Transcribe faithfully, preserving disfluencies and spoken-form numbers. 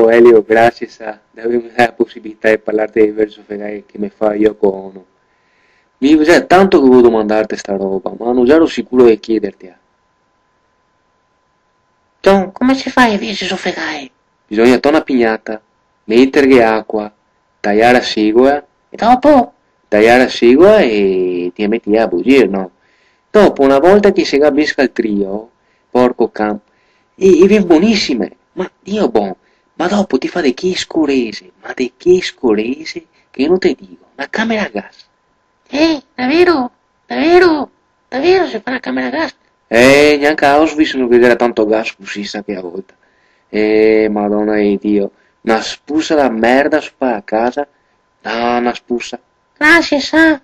Rafaelio, grasie, sa, de averme dà la posibilità de parlare de verso fegae che me fa io co ono. Mi, sa, tanto che volevo domandarte sta roba, ma no gero sicuro de chiedertela. Ton, come se fa a verse so fegae? Bisogna tor na pignata, meterghe acua, taiare a segola, e dopo? Taiare a segola e te le meti a bugir, no? Dopo, na volta che se ga ben scaltrio, porco can, e, e vien bonisime, ma Dio bon, ma dopo te fa de che scorese, ma de che scorese, che no te digo, na camera a gas. Eh, davero? Davero? Davero se fa na camera a gas? Eh, gnanca a Auschwitz no ghe gera tanto gas cusì, sa, che a volta. Eh, Madona de Dio, na spusa da merda sopra la casa, ah, na spusa. Grasie, sa.